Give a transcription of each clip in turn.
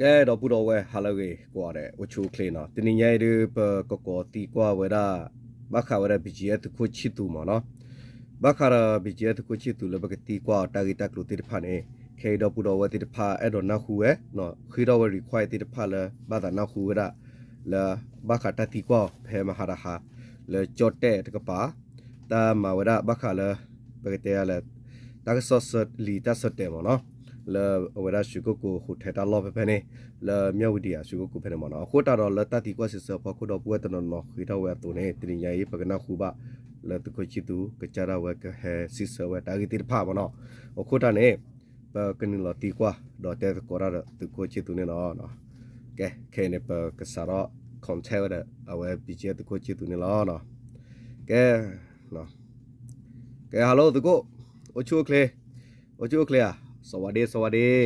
အဲၣ်ဒိးပုၢ်ဒီးဝဲၢ် ဟါလၢအဂ့ၤကိးဂၤဒဲး အိၣ်ဆူၣ်အိၣ်ချ့နီၤ. တနံၤညါအံၤဒုး ပကကိးသံကွၢ်ဝဲဒၣ် ဘၣ်ဃးဝဲဒၣ် ဘီၣ်ကၠံၣ်အဲၣ်သုးခိၣ်ဆံၣ်သူးမ့ၢ်နီၤ. ဘၣ်ဃးဒီး ဘီၣ်ကၠံၣ်အဲၣ် သုးခိၣ်ဆံၣ်သူး လၢပကသံကွၢ်အီၤတၢ်ဂ့ၢ်တၢ်ကျိၤသ့ၣ်တဖၣ်န့ၣ် ခဲအံၤဒီပုၢ်ဒီးဝဲၢ်သ့ၣ်တဖၣ် အဲၣ်ဒိးနၢ်ဟူဝဲနီၤ, ဃ့ထီၣ်ဝဲ request သ့ၣ်တဖၣ်လၢ ဘၣ်သးနၢ်ဟူဝဲဒၣ် လၢ ဘၣ်ဃးတၢ်သံကွၢ်ဖဲမဟါတဟါ လၢကၠီၣ်တဲၣ်တကပၤ တၢ်မၤဝဲဒၣ်ဘၣ်ဃးလၢ ပကတဲလၢ တၢ်ကစီၣ်ဆၢလံာ်တၢ်ဆၢတဲာ်မ့ၢ်နီၤ, လၢအဝဲဒၣ် ရွှေကုက္ကို hotel တၢ်လီၢ်ဖဲဖဲန့ၣ် လၢ မြဝတီ အ ရွှေကုက္ကို ဖဲန့ၣ်မ့ၢ်နီၤ. အဃိသတးဒီးလၢတၢ်သံကွၢ်စံးဆၢအဖီခိၣ် ဒီပုၢ်ဝဲၢ်တနီၤနီၤဃ့ထီၣ်ဝဲအသိးန့ၣ် တနံၤညါအံၤ ပကနၢ်ဟူဘၣ်လၢသုးခိၣ်ဆံၣ်သူး ကစၢ်ဒၣ်ဝဲကဟဲစံးဆၢဝဲတၢ်ဂ့ၢ်သ့ၣ်တဖၣ်မ့ၢ်နီၤ. အဃိသတးန့ၣ် ပကနုာ်လီၤသံကွၢ် ဒီးတဲသကိးတၢ်ဒီးသုးခိၣ်ဆံၣ်သူးန့ၣ်လီၤ. ကဲ ခဲအံၤန့ၣ် ပကစးထီၣ် contact ဝဲဒီး အဝဲ ဘီၣ်ကၠံၣ်အဲၣ် သုးခိၣ်ဆံၣ်သူးန့ၣ်လီၤ. ကဲ ကဲ hello သုးခိၣ်, အိၣ်ဆူၣ်အိၣ်ချ့, အိၣ်ဆူၣ်အိၣ်ချ့ဧါ, စဝးဒ့ စဝးဒ့.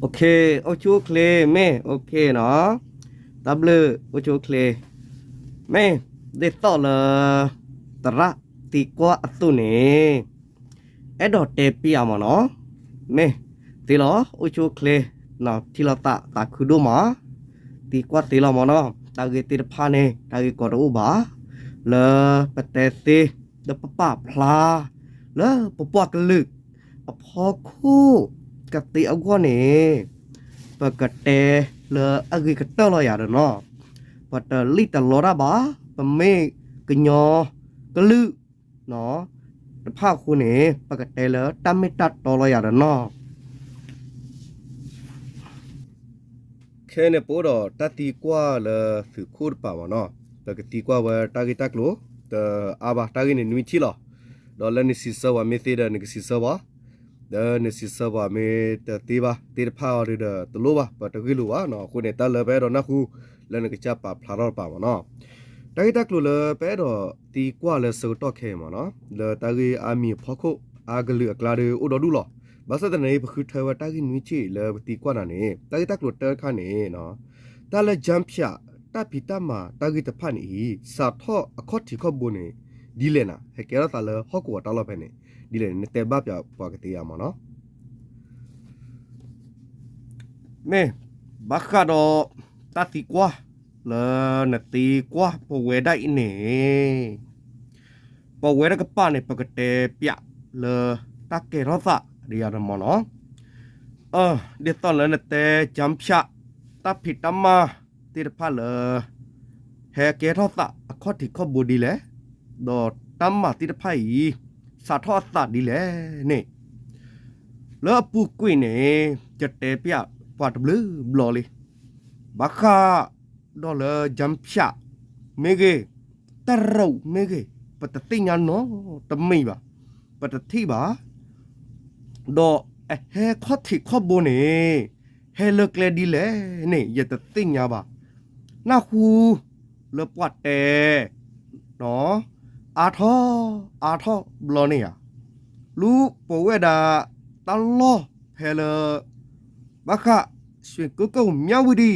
OK, အိၣ်ဆူၣ်အိၣ်ချ့ မ့ၢ် OK နီၤ, တၢ်ဘျုး အိၣ်ဆူၣ်အိၣ်ချ့, မ့ၢ် ဒ်သိးလၢ သရၣ်သံကွၢ်အသိးန့ၣ် အဲၣ်ဒိးတဲပျးမ့ၢ်နီၤ, မ့ၢ် သ့လီၤ အိၣ်ဆူၣ်အိၣ်ချ့, ထံၣ်လိာ်သးသးခုဒိၣ်မး, သံကွၢ်သ့လီၤမ့ၢ်နီၤ, တၢ်ဂ့ၢ်သ့ၣ်တဖၣ်န့ၣ် တၢ်ဂ့ၢ်ကီတအိၣ်ဘၣ်, လၢပတဲသ့ ဒီးပပာ်ဖျါ လၢပပှၤကလုာ် အဖီခိၣ် ကသ့အဂီၢ်န့ၣ် ပကတဲလၢအဂ့ၤကတၢၢ်လီၤယၤဒီးနီၤ, ပတလံၣ်တလီတၢ်ဘၣ်, ပမ့ၢ်ကညီကလုာ် တဖၣ်အဃိန့ၣ် ပကတဲလၢတၢ်မ့ၢ်တၢ်တီလီၤယၤဒီးနီၤ. ခဲအံၤန့ၣ်ပအိၣ်ဒီးတၢ်သံကွၢ်လၢသုးခိၣ်တပၤမ့ၢ်နီၤ, ပကသံကွၢ်ဝဲတၢ်ဂ့ၢ်တၢ်ကျိၤ တအါဘၣ်, တၢ်ဂ့ၢ်န့ၣ်နွံထံၣ်လီၤ. ဒီးလၢနစံးဆၢပှၤမ့ၢ်သ့ဒီးနကစံးဆၢပှၤ, ဒီးနစံးဆၢပှၤမ့ၢ်တသ့ဘၣ်သ့ၣ်တဖၣ်အီၤဒီးတလိၣ်ဘၣ်, ပတဂ့ၢ်လိာ်ဘၣ်နီၤ. အဃိန့ၣ် တၢ်လၢပအဲၣ်ဒိးနၢ်ဟူ လၢနကစၢ်ပာ်ဖျါထီၣ်တပၤမ့ၢ်နီၤ. တၢ်ဂ့ၢ်တၢ်ကျိၤလၢပအဲၣ်ဒိးသံကွၢ်လၢဆၢကတီၢ်ခဲအံၤမ့ၢ်နီၤ, လၢတၢ်ဂ့ၢ်အါမံၤအဖီခိၣ် အါကလုာ်အကျါဒီးအိၣ်ဒီဒူၣ်လီၤ. ဘၣ်ဆၣ်သနာ်က့ ပဃုထၢဝဲတၢ်ဂ့ၢ်နွံထံၣ်လၢပသံကွၢ်နၤန့ၣ် တၢ်ဂ့ၢ်တၢ်ကျိၤတၢတခါန့ၣ် တၢ်လၢ ကၠၢဖၠး တၢ်ဖံးတၢ်မၤတၢ်ဂ့ၢ်တဖၣ်န့ၣ်အံၤ စးထီၣ်အခီၣ်ထံးခီၣ်ဘိန့ၣ် ဒ်လဲၣ်နၤ, ဟဲကဲထီၣ်သးလၢဟီၣ်ကဝီၤတၢ်လီၢ်ဖဲန့ၣ် ဒ်လဲၣ်န့ၣ် နတဲဘၣ်ပှၤကသ့ဧါမ့ၢ်နီၤ. မ့ၢ် ဘၣ်ဃးဒီးတၢ်သံကွၢ်လၢနသံကွၢ်ပဝဲဒၣ်အံၤန့ၣ် ပဝဲတကပၤန့ၣ် ပကတဲပျးလၢတၢ်ကဲထီၣ်သးဒ်ယၤဒီးမ့ၢ်နီၤ. ဒ်သိးလၢနတဲ ကၠၢဖၠး တၢ်ဖံးတၢ်မၤသ့ၣ်တဖၣ်လၢ ဟဲကဲထီၣ်သးအခီၣ်ထံးခီၣ်ဘိဒ်လဲၣ်, ဒီးတၢ်မၤသ့ၣ်တဖၣ်အံၤ စးထီၣ်အသးဒ်လဲၣ်န့ၣ် လၢအပူၤကွံာ်န့ၣ် ယတဲပျးပှၤတဘျုးဘျီလံ. ဘၣ်ဃးဒီးလၢ ကၠၢဖၠး မ့ၢ်ဂ့ၤ, တရူးမ့ၢ်ဂ့ၤ, ပတသ့ၣ်ညါနီတမံၤဘၣ်, ပတထံၣ်ဘၣ်. ဒီးအဟဲခီၣ်ထံးခီၣ်ဘိန့ၣ် ဟဲလၢကျဲဒ်လဲၣ်န့ၣ် ယတသ့ၣ်ညါဘၣ်. နၢ်ဟူလၢပှၤတဲ အါထီၣ်အါထီၣ်ဘျီန့ၣ်ဧါ, လူပဝဲဒၣ်တၢ်လီၢ်ဖဲလၢ ဘၣ်ဃး ရွှေကုက္ကို မြဝတီ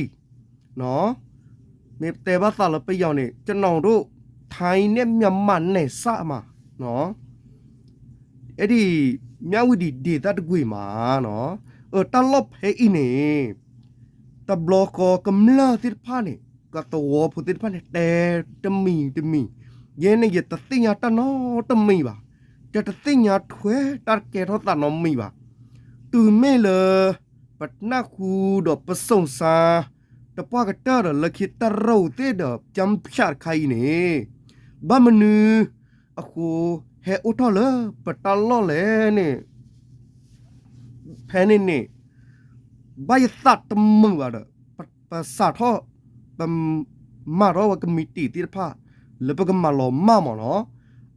မ့ၢ်တဲဘၣ်သးလၢပယီၤန့ၣ် ကျွန်တော်တို့ ထိုင်းနဲ့မြန်မာ နယ်စပ်မှာ အဲဒီ မြဝတီဒေသတကွေ့မှာ တၢ်လီၢ်ဖဲအံၤန့ၣ် တဘျီဃီကမျၢၢ်သ့ၣ်တဖၣ်န့ၣ် ကသဝီဖိသ့ၣ်တဖၣ်န့ၣ် တဲတမံၤတမံၤ, ယဲန့ၣ် ယတသ့ၣ်ညါတၢ်နီတမံၤဘၣ်, ယတသ့ၣ်ညါထွဲတၢ်ကဲထီၣ်သးနီတမံၤဘၣ်. တုၤမ့ၢ်လၢ ပနၢ်ဟူဒီးပစုံစမ်း တပှၢ်ကတၢၢ်ဒီး လၢခံတရူးသ့ၣ်ဒီး ကၠၢဖၠး တခါအံၤန့ၣ် ဘၣ်မနုၤအဃိ ဟဲအိၣ်ထီၣ်လၢပတၢ်လီၢ်လဲၣ်န့ၣ် ဖဲန့ၣ်န့ၣ် ဘၣ်ယသးတမုာ်ဘၣ်ဒီး ပစးထီၣ် ပမၤထီၣ်ဝဲကမံးတံာ်သ့ၣ်တဖၣ် လၢပကမၤလီၤမၢ်မ့ၢ်နီၤ,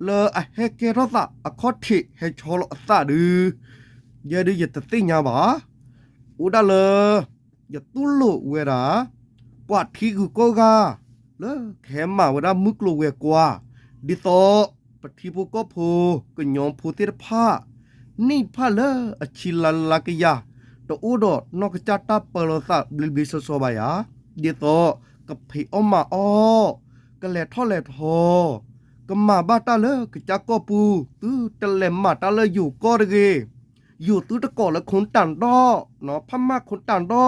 လၢအဟဲကဲထီၣ်သးအခီၣ်ထံးဟဲဆီလီၤအသးဒုး ယဲဒုးယတသ့ၣ်ညါဘၣ်. အိၣ်ဒၣ်လၢ ယတူၢ်လိာ်ဝဲဒၣ် ပှၤထံဂုၤကီၢ်ဂၤ လၢကဟဲမၤဝဲဒၣ်မုၢ်ကျိၤဝဲၤကွာ် ဒ်သိး ပထံဖိကီၢ်ဖိ ကညီဖိသ့ၣ်တဖၣ် နံၣ်တဖၣ်လၢအဆံလါလါကယၤ တအိၣ်ဒီးနီၢ်ကစၢ်တၢ်ပၢလီၤသးဘျ့ဘျ့ဆှီဆှီဘၣ်ယၤ, ဒ်သိး ကဖံးအီၣ်မၤအီၣ်, ကလဲၤထီၣ်လဲၤထီ, ကမၤဘၣ်တၢ်လၢကစၢ်ကီၢ်ပူၤ သုတလဲၤမၤတၢ်လၢယိၤကီၢ်တဂ့ၤ ယိၤသုတကိးလၢခိၣ်တၢ်ဒီ, ဖးမၢ်ခိၣ်တၢ်ဒီ,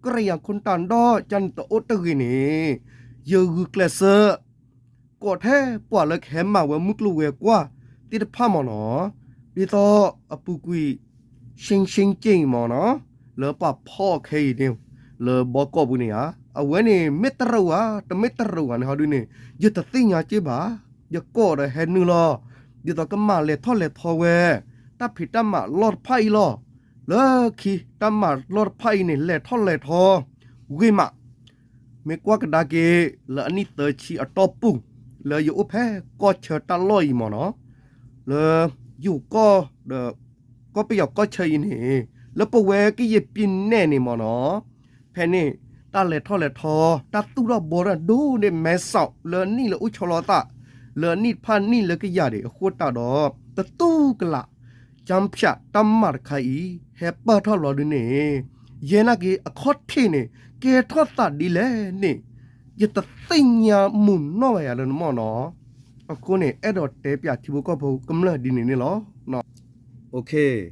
ကရံၣ်ယါခိၣ်တၢ်ဒီ ကန့ၣ်တအိၣ်တဂ့ၤန့ၣ်, ယဂုာ်ကျဲးစၢး ကိးထဲပှၤလၢကဟဲမၤဝဲမုၢ်ကျိၤဝဲၤကွာ်သ့ၣ်တဖၣ်မ့ၢ်နီၤ, ဒ်သိးအပူၤကွံာ် ရှ့ရှ့က့ၢ်မ့ၢ်နီၤ, လၢပှၤဖီၣ်အီၤခဲအံၤန့ၣ်, လၢဘီကီၢ်ပူၤန့ၣ်ဧါ, အဝဲန့ၣ် မ့ၢ်တရူးဧါ တမ့ၢ်တရူးဧါန့ၣ်ဟီဒုန့ၣ် ယတသ့ၣ်ညါက့ဘၣ်, ယကိးဒီးဟဲနုာ်လီၤ, ဒ်သိးကမၤလဲၤထီၣ်လဲၤထီဝဲ တၢ်ဖံးတၢ်မၤအလီၢ်တဖၣ်အံၤလီၤ. လၢခံတၢ်မၤလီၢ်တဖၣ်အံၤန့ၣ် လဲၤထီၣ်လဲၤထီ ဂ့ၤမး, မ့ၢ်ကွၢ်ကဒါက့ၤ လၢအနံၣ်သၢဆံအတီၢ်ပူၤ လၢယအိၣ်ဖဲကီၢ်ဆၢတၢ်လီၢ်အံၤမ့ၢ်နီၤ, လၢယိၤကီၢ်ဒီး ကီၢ်ပယီၤကီၢ်ဆၢအံၤန့ၣ်, လၢပဝဲကယဲၢ်ပံၤနဲၣ်န့ၣ်မ့ၢ်နီၤ, ဖဲန့ၣ် တၢ်လဲၤထီၣ်လဲၤထီ တၢ်သူၣ်ထီၣ်ဘှီထီၣ်ဒိၣ်န့ၢ်မဲဆီး လၢအနံၣ်လၢအိၣ်ဆီလီၤအသး လၢအနံၣ်တဖၣ်နံၣ်လၢကယၤဒံးအဃိသတးဒီး တတူၢ်ကလာ် ကၠၣ်ဖၠးတၢ်မၤတခါအံၤ ဟဲပၢၢ်ထီၣ်လီၤဒုန့ၣ်, ယဲနာ်က့ၤအခီၣ်ထံးန့ၣ် ကဲထီၣ်သးဒ်လဲၣ်န့ၣ် ယတသ့ၣ်ညါမုာ်နီၣ်ဝဲယၤလၢနမ့ၢ်နီၤ, အဃိန့ၣ် အဲၣ်ဒိးတဲပၠးထံဖိကီၢ်ဖိကမျၢၢ်ဒ်န့ၣ်န့ၣ်လီၤ.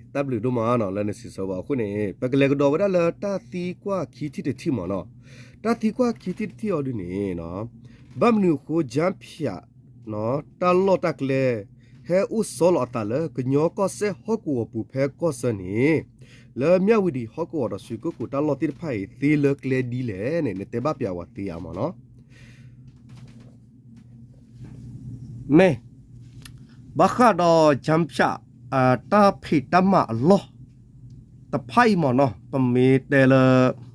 တၢ်ဘျုးဒိၣ်မးနီၤ လၢနစံးဆၢဘၣ်အဃိန့ၣ် ပကလဲၤကဒီးဝဲဒၣ်လၢတၢ်သံကွၢ်ခံထံၣ်တထံၣ်မ့ၢ်နီၤ, တၢ်သံကွၢ်ခံထံၣ်တထံၣ်အီၤဒုန့ၣ် ဘၣ်မနုၤအဃိ ကၠၣ်ဖၠး တၢ်လီၢ်တၢ်ကျဲ ဟဲအိၣ်ဆီလီၤအသးလၢကညီကီၢ်စဲၣ်ဟီၣ်ကဝီၤပူၤဖဲကီၢ်ဆၢန့ၣ်, လၢမၠၣ်ဝတံၤဟီၣ်ကဝီၤဒီးစွ့ကိၣ်ကိၤတၢ်လီၢ်သ့ၣ်တဖၣ်အံၤ သ့လၢကျဲဒ်လဲၣ်န့ၣ် နတဲဘၣ်ပၠးဝဲသ့ဧါမ့ၢ်နီၤ. မ့ၢ် ဘၣ်ဃးဒီးကၠၣ်ဖၠး တၢ်ဖံးတၢ်မၤအလီၢ် တဖၣ်အံၤမ့ၢ်နီၤ ပမ့ၢ်တဲလၢ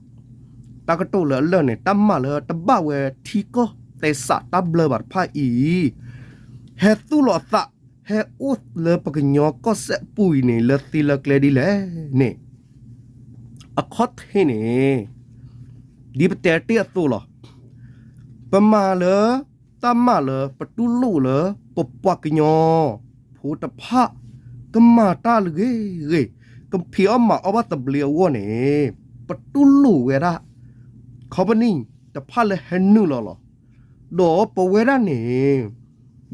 တၢ်ကတိၤလၢအလၢာ်န့ၣ် တၢ်မၤလၢတဘၣ်ဝဲထံကီၢ်သဲစးတၢ်ဘျၢဘၣ်တဖၣ်အံၤ ဟဲသူၣ်လီၤအသး ဟဲအိၣ်လၢပကညီကီၢ်စဲၣ်အပူၤအံၤန့ၣ် လၢသ့လၢကျဲဒ်လဲၣ်န့ၣ် အခီၣ်ထံးန့ၣ် ဒ်ပတဲတ့ၢ်အသိးလီၤ. ပမၤလၢ တၢ်မၤလၢပတူၢ်လိာ်လၢ ပပှၤကညီဖိတဖၣ် ကမၤတၢ်လၢဂ့ၤဂ့ၤ ကဖံးအီၣ်မၤအီၣ်ဘၣ်သဘျ့အဂီၢ်န့ၣ် ပတူၢ်လိာ်ဝဲဒၣ် company တဖၣ်လၢဟဲနုာ်လီၤလီၤ. ဒီးပဝဲဒၣ်န့ၣ်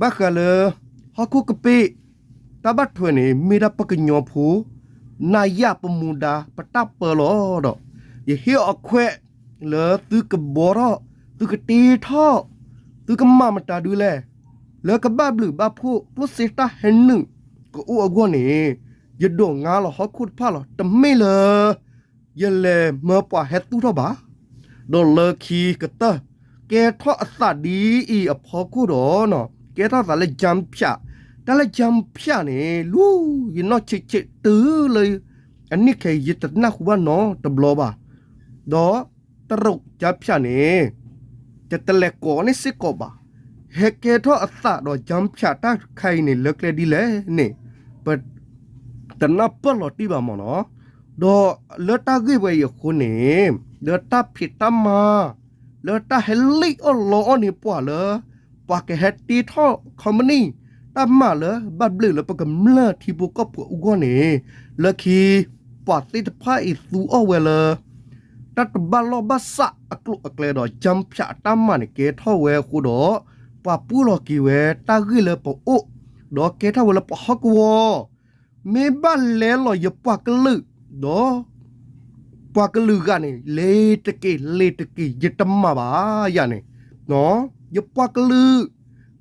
ဘၣ်ဃးလၢ ဟီၣ်ခိၣ်ကပ့ၢ် တၢ်ဘၣ်ထွဲန့ၣ် မ့ၢ်ဒၣ်ပကညီဖိ နၤယၤပမူဒါ ပတၢ်ပၢလီၤဒီး ယဟ့ၣ်အီၤအခွဲး လၢသုကဘှီထီၣ် သုကတ့ထီၣ် သုကမၤမတၤဒုလဲၣ် လၢကဘၣ်ဘျုးဘၣ်ဖှိၣ် ကျိၣ်စ့တၢ်ဟဲနုာ်ကအိၣ်အဂီၢ်န့ၣ် ယဒိးငါလီၤဟီၣ်ခိၣ်တဖၣ်လီၤ. တမ့ၢ်လၢ ယလဲၤမၢပှၤဟဲသူၣ်ထီၣ်ဘၣ်. ဒီးလၢခံကတၢၢ် ကဲထီၣ်အသးဒ်အံၤအဖီခိၣ်ဒီး ကဲထီၣ်သးလၢကၠၣ်ဖၠး တၢ်လၢကၠၣ်ဖၠးန့ၣ် လူၤယနီၢ်ဆံးဆံးတုၤလၢ အနံၣ်ခဲအံၤ ယတနၢ်ဟူဘၣ်နီတဘျီဘၣ်. ဒီးတရူးကၠၣ်ဖၠးန့ၣ် ယတလဲၤကိးန့ၢ်စ့ၢ်ကီးဘၣ်. ဟဲကဲထီၣ်အသးဒီးကၠၣ်ဖၠးတၢ်တခါအံၤန့ၣ် လၢကျဲဒ်လဲၣ်န့ၣ် ပတနၢ်ပၢၢ်လီၤတံၢ်ဘၣ်မ့ၢ်နီၤ. ဒီးလၢတၢ်ဂ့ၢ်ဝဲအံၤအဃိန့ၣ် လၢတၢ်ဖံးတၢ်မၤ လၢတၢ်ဟဲလံၣ်အီၣ်လီအီၣ်န့ၢ်ပှၤလၢ ပှၤကဟဲတ့ထီၣ် company တၢ်မၤလၢဘၣ်ဘျုးလၢပကမျၢၢ်ထံဖိကီၢ်ဖိအဂီၢ်န့ၣ် လၢခံ ပှၤသ့ၣ်တဖၣ်အံၤသူအီၣ်ဝဲလၢ တၢ်တဘၣ်လီၢ်ဘၣ်စးအကျိၤအကျဲဒီး ကၠၣ်ဖၠးအတၢ်မၤန့ၣ်ကဲထီၣ်ဝဲအဃိဒီး ပှၤပှိၢ်လီၤက့ၤဝဲတၢ်ဂ့ၢ်လၢပအိၣ် ဒီးကဲထီၣ်ဝဲလၢပှၤဟီၣ်ကဝီၤ မ့ၢ်ဘၣ်လဲလီၤယပှၤကလုာ် ဒီး ပှၤကလုာ်ဂၤန့ၣ် လ့ၤတက့ၢ် လ့ၤတက့ၢ် ယတမၤဘၣ်ယၤန့ၣ် ယပှၤကလုာ်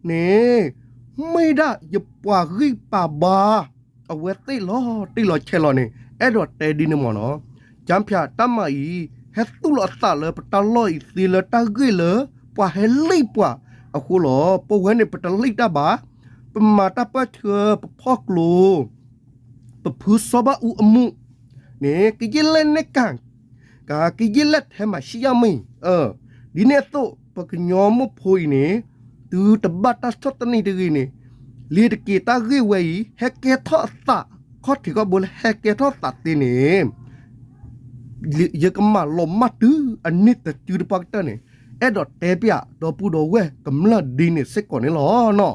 န့ၣ် မ့ၢ်ဒၣ်ယပှၤဂံၢ်ပၤဘါ အဝဲသ့ၣ်လီၤတံၢ်လီၤဆဲးလီၤန့ၣ် အဲၣ်ဒိးတဲဒ်န့ၣ်မ့ၢ်နီၤ. ကၠၣ်ဖၠးတၢ်မၤအံၤ ဟဲသူၣ်လီၤအသးလၢပတၢ်လီၢ်အံၤသ့လၢတၢ်ဂ့ၢ်လၢ ပှၤဟဲလံၣ်ပှၤအဃိလီၤ. ပဝဲန့ၣ် ပတလံၣ်တၢ်ဘၣ်, ပမၤတၢ်ပၢၢ်ဆၢ ပဖီၣ်ကျိ ပဖုစီၤဘၣ်အူအမူးန့ၣ် ကယဲၢ်လဲၣ်န့ၣ်ကၣ် ကကယဲၢ်လဲၣ်ထဲမၤဆံယၢ်မံၤ ဒ်န့ၣ်အသိး ပကညီမိၢ်ဖိအံၤန့ၣ် တုၤတဘၣ်တၢ်ဆီၣ်သနံးတဂ့ၤန့ၣ် လ့ၤတက့ၢ်တၢ်ဂ့ၢ်ဝဲအံၤ ဟဲကဲထီၣ်အသး ခီၣ်ထံးခီၣ်ဘိလၢဟဲကဲထီၣ်သးသ့န့ၣ် ယကမၤလီၤမၢ်တုၤအန့ၢ်တတုၤတပှၢ်ကတၢၢ်န့ၣ် အဲၣ်ဒိးတဲပၠးဒီပုၢ်ဒီဝဲၢ်ကမျၢၢ်ဒ်န့ၣ်စ့ၢ်ကီးန့ၣ်လီၤနီ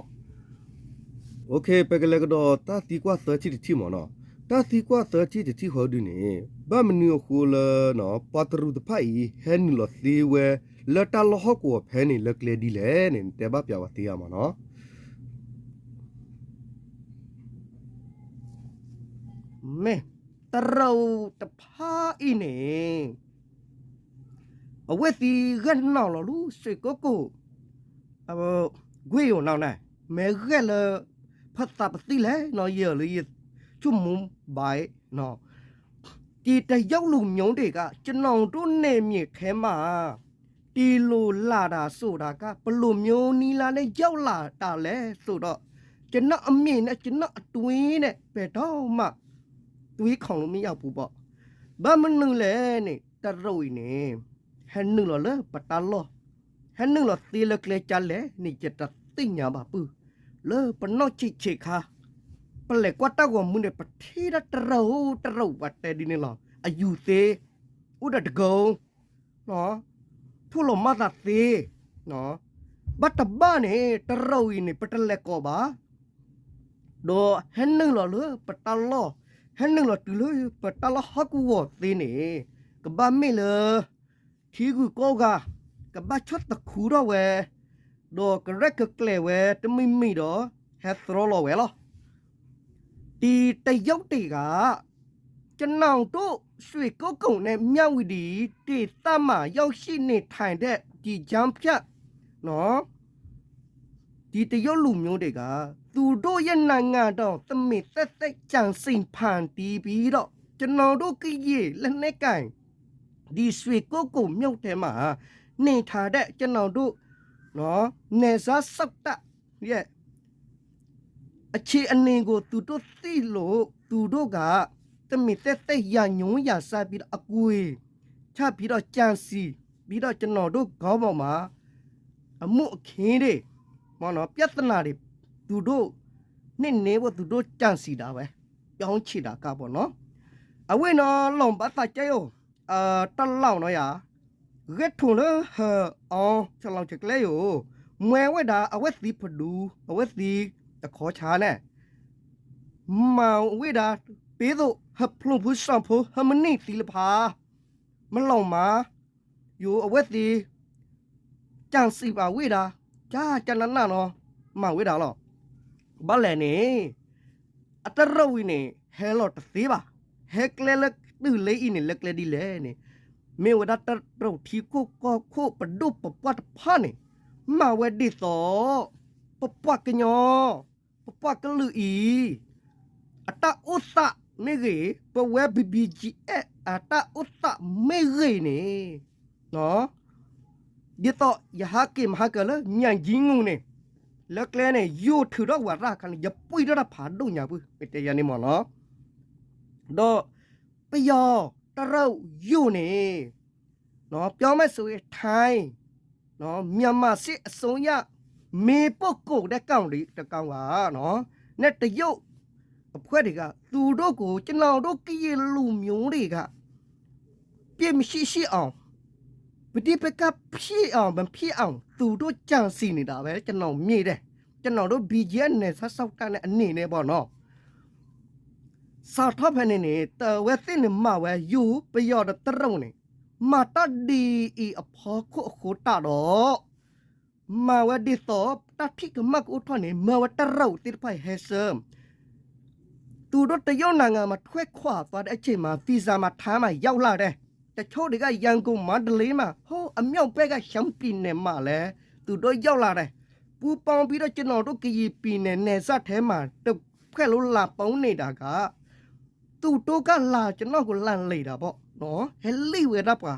ၤ. ပကလဲၤကဒီးတၢ်သံကွၢ်သၢထံၣ်တထံၣ်မ့ၢ်နီၤ. တၢ်သံကွၢ်သၢထံၣ်တထံၣ်ဃီဒုန့ၣ် ဘၣ်မနုၤအဃိလၢ ပှၤတရူးတဖၣ်အံၤ ဟဲနုာ်လီၤသ့ဝဲ လၢတၢ်လီၢ်ဟီၣ်ကဝီၤဖဲန့ၣ် လၢကျဲဒ်လဲၣ်န့ၣ် နတဲဘၣ်ပၠးဝဲသ့ဧါမ့ၢ်နီၤ. မ့ၢ် တရူးတဖၣ်အံၤန့ၣ် အဝဲသ့ၣ်ဂဲၤနီၣ်လီၤလၢ ရွှေကုက္ကို ကွ့ၢ်အီၤနီၤန့ၣ် မ့ၢ်ဂဲၤလၢ ဖသးပသံၣ်လဲၣ်နီၤ ယလၢယဆိကမိၣ်ဘၣ်နီၤ ဒီတရုတ်လူမျိုးတွေက ကျွန်တော်တို့နယ်မြေထဲမှာ ဒီလိုလာတာဆိုတာက ဘယ်လိုမျိုးနည်းလမ်းနဲ့ရောက်လာတာလဲဆိုတော့ ကျွန်တော့်အမြင်နဲ့ ကျွန်တော့်အတွင်းနဲ့ ဘယ်တော့မှ တွေးခေါင်လို့မရဘူးပေါ့ ဘၣ်မနုၤလဲၣ်န့ၣ် တရူးအံၤန့ၣ် ဟဲနုာ်လီၤလၢပတၢ်လီၢ် ဟဲနုာ်လီၤသ့လၢကျဲကၢလဲၣ်န့ၣ် ယတသ့ၣ်ညါဘၣ်ပုၢ် လၢပနီၢ်ဆံးဆံးခါ ပလဲၤကွၢ်တၢ်ဂီၤမူန့ၣ် ပထံၣ်ဒၣ်တရူး တရူးပှၤတဲဒ်န့ၣ်လီၤ အယူၤသ့ အိၣ်ဒီးတကုံ ထိၣ်လီၤမၢ်သးသ့ ဘၣ်တဘၣ်န့ၣ် တရူးအံၤန့ၣ် ပတလဲၤကိးဘၣ် ဒီးဟဲနုာ်လီၤလၢပတၢ်လီၢ် ဟဲနုာ်လီၤတုၤလၢပတၢ်လီၢ်ဟီၣ်ကဝီၤသ့န့ၣ် ကဘၣ်မ့ၢ်လၢ ထံဂုၤကီၢ်ဂၤ ကဘၣ်ဆီၣ်သခူထီၣ်ဝဲ ဒီးကရဲၣ်ကကျဲၤဝဲတမံၤမံၤဒီး ဟဲသြီလီၤဝဲလီၤ ဒီတရုတ်တွေက ကျွန်တော်တို့ ရွှေကုက္ကိုနဲ့ မြဝတီဒေသမှာ ရောက်ရှိနေထိုင်တဲ့ ဒီကြားဖြတ်နော် ဒီတရုတ်လူမျိုးတွေက သူတို့ရဲ့နိုင်ငံတော် သမ်မင်သက်သက် ကြံစည်ဖန်တီးပြီးတော့ ကျွန်တော်တို့ကရင်လက်နက်ကိုင် ဒီရွှေကုက္ကိုမြို့ထဲမှာ နေထိုင်တဲ့ ကျွန်တော်တို့နော် နယ်စပ်စောင့်တပ်ရဲ့ အခြေအနေကို သူတို့သိလို့ သူတို့က သမ်မင်သက်သက် ရန်ငြိုးရန်စပြီးတော့ အကွေချပြီးတော့ ကြံစည်ပြီးတော့ ကျွန်တော်တို့ခေါင်းပေါ်မှာ အမှုအခင်းတွေ ပြဿနာတွေ သူတို့ နှိမ်နင်းဖို့ သူတို့ကြံစည်တာပဲ ပြောင်းချင်တာကပေါ့နော် အဝဲနီၤ လီၤဘၣ်သးကဲအိၣ် တၢ်လီၢ်နီၤယၤ ဂဲၤထူၣ်လၢဟၢအီၤ ဆလီၤကကျဲယိာ် မွဲဝဲဒၣ် အဝဲသ့ၣ်ဖဒူ အဝဲသ့ၣ်အခီၣ်ဆါန့ၣ် မၤဝဲဒၣ် ပ့သိး ဟၢဖျိဖုစီၤဖိ ဟၢမနံၣ်သံလဖါ မလီၤမၤ ယိာ် အဝဲသ့ၣ် ကြံစည်ပါဝဲဒၣ် ကကနနနီၤ မၤဝဲဒၣ်လီၤ ဘၣ်လဲၣ်န့ၣ် အတရူးအံၤန့ၣ် ဟဲလီၤတသ့ဘၣ် ဟဲကျဲလၢတုၤလၢအံၤန့ၣ် လၢကျဲဒ်လဲၣ်န့ၣ် မ့ၢ်ဝဲဒၣ်တရူးထံခိၣ်ကီၢ်ခိၣ်ပဒိၣ်ပပှၢ်တဖၣ်န့ၣ် မၤဝဲဒ်သိး ပပှၤကညီ ပပှၤကလုာ်အံၤ အတၢ်အိၣ်သးမ့ၢ်ဂ့ၤ ပဝဲ ဘံဘံကၠံအဲၣ် အတၢ်အိၣ်သးမ့ၢ်ဂ့ၤန့ၣ် ဒ်သိးယဟးက့ၤမဟါကၢၤလၢ မၠၣ်ကၠံငူၤန့ၣ် လၢကျဲန့ၣ် ယိာ်ထုးထီၣ်ဝဲတၢ်ခါန့ၣ် ယပှံၢ်ထီၣ်တၢ်ဖးဒိၣ်ညါပုၢ် မ့ၢ်တဲယၤန့ၣ်မ့ၢ်နီၤ ဒီး ပယီၤတရူးယိာ်န့ၣ် ပြောမယ်ဆိုရင် ထိုင်း မြန်မာစစ်အစိုးရ မင်းပုဂ္ဂိုလ်တဲ့ကောင်တွေ တကောင်ပါနော် နဲ့တရုတ်အဖွဲ့တွေက သူတို့ကို ကျွန်တော်တို့ကရင်လူမျိုးတွေက ပြစ်မရှိရှိအောင် ပဋိပက္ခဖြစ်အောင် မဖြစ်အောင် သူတို့ကြံစည်နေတာပဲ ကျွန်တော်မြင်တယ် ကျွန်တော်တို့ ဘီဂျီအက်ဖ် နယ်စပ်စောင့်တပ်နဲ့ အနေနဲ့ပေါ့နော် စးထီၣ်ဖဲန့ၣ်န့ၣ် တဝဲသ့ၣ်န့ၣ်မၤဝဲ ယိာ် ပယီၤဒီးတရူးန့ၣ် မၤတၢ်ဒ်အံၤအဖီခိၣ်အဃိတၢ်ဒီး မၤဝဲဒ်သိး တၢ်ထံၣ်ကမၣ်ကအိၣ်ထီၣ်န့ၣ် မၤဝဲတရူးသ့ၣ်တဖၣ်အံၤဟဲဆှၢ သူတို့တရုတ်နိုင်ငံမှာ ထွက်ခွာသွားတဲ့အချိန်မှာ ဗီဇာမှာ ထိုင်းမှာရောက်လာတယ်။ တချို့တွေက ရန်ကုန်၊ မန္တလေးမှာ ဟိုး အမြောက်ဘက်က ရှမ်းပြည်နယ်မှာလည်း သူတို့ရောက်လာတယ်။ ပူးပေါင်းပြီးတော့ ကျွန်တော်တို့ ကရင်ပြည်နယ် နယ်စပ်ထဲမှာ တစ်ဖွဲ့လုံး လာပေါင်းနေတာက သူတို့က လာကျွန်တော့်ကို လာလီၤတာပေါ့နော် ဟဲလံၣ်ဝဲဒၣ်ပှၤ